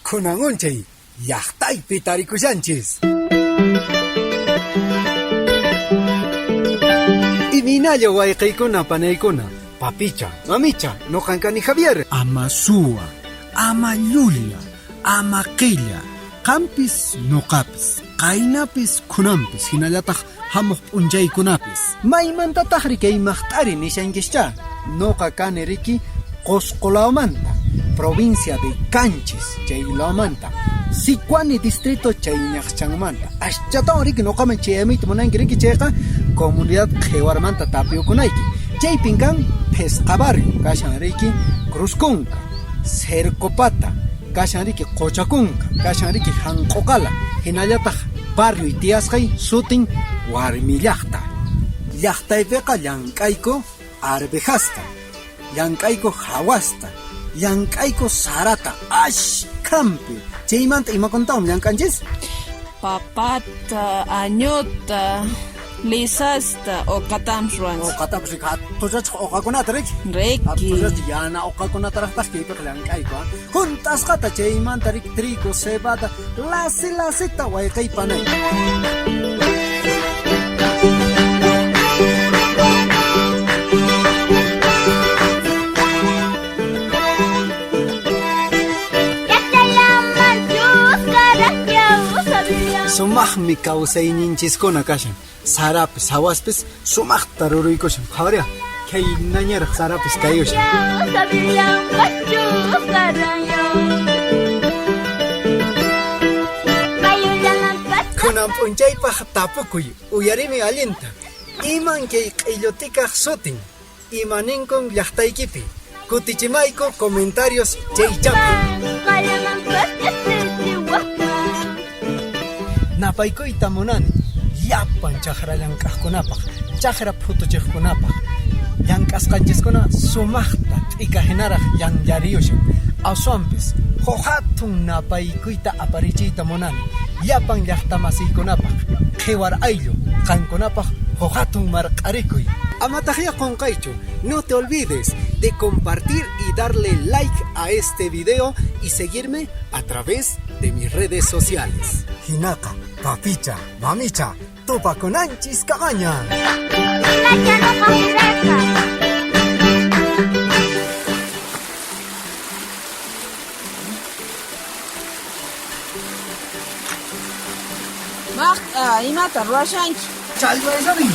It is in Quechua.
Kunan unchay llaqtaypi tarikushanchis. Imaynalla wayqiykuna panaykuna, papicha, mamicha, noqan kani Javier. Ama suwa, ama llulla, ama qilla, qampis noqapis, qaynapis khunanpis, hinallataq hamuq p'unchaykunapis. Maymantataqri kay maqt'ari nishankischá? Noqa kani riki Qosqo lawmanta, provincia de Canchis chay lawmanta, Sicuani distrito chay ñaqchanmanta. Aschatawan riki noqaman chayamuyta munanki riki chayqa comunidad Qhiwarmanta tapiyukunayki. Chaypin kan Phisqa barrio, kashan riki Cruz Kunka, Cercopata, kashan riki Qochakunka, kashan riki Hanq'uqala, hinallataq barrioy tiyasqay sutin Warmi llaqta. Llaqtaypiqa llank'ayku arvejasta, llank'ayku hawasta, llank'ayku sarata ashkhanpi. Chaymanta imakunatawan llank'anchis? Papata, añuta, lisasta, uqatampis ruwanchis. Uqatampis riki, hatuchachaq uqakunata riki. Riki. Hatuchachaq yana uqakunataraqtaq kaypiqa llank'ayku. Hunt'asqata chaymanta riki trigo, cebada, lasi lasita wayqey panay. Sumaqmi kawsayninchiskuna kashan. Sarapis hawaspis sumaqta ruruykushan. Qhawariya, khaynañaraq sarapis kayushan. Kunan p'unchaypaq tapukuy, uyarimi allinta. Iman kay q'illutikaq sutin? Ima ninkun llaqtaykipi? Kutichimayku comentarios chaychapi. Napaykuyta munani llapan chakra llank'aqkunapaq, chakra phutuchiqkunapaq. Llank'asqanchiskuna sumaqta t'ika hinaraq llanllariyushan. Aswanpis huk hatun napaykuyta aparichiyta munani llapan llaqtamasiykunapaq, Qhiwar ayllu, qankunapaq huk hatun marq'arikuy. Amataqyá qunqaychu, no te olvides de compartir y darle like a este video y seguirme a través de mis redes sociales. Hinaqa, papicha, mamicha, tupakunanchis kamaña. Maqt'a, imata ruwashanki? Challwa isani.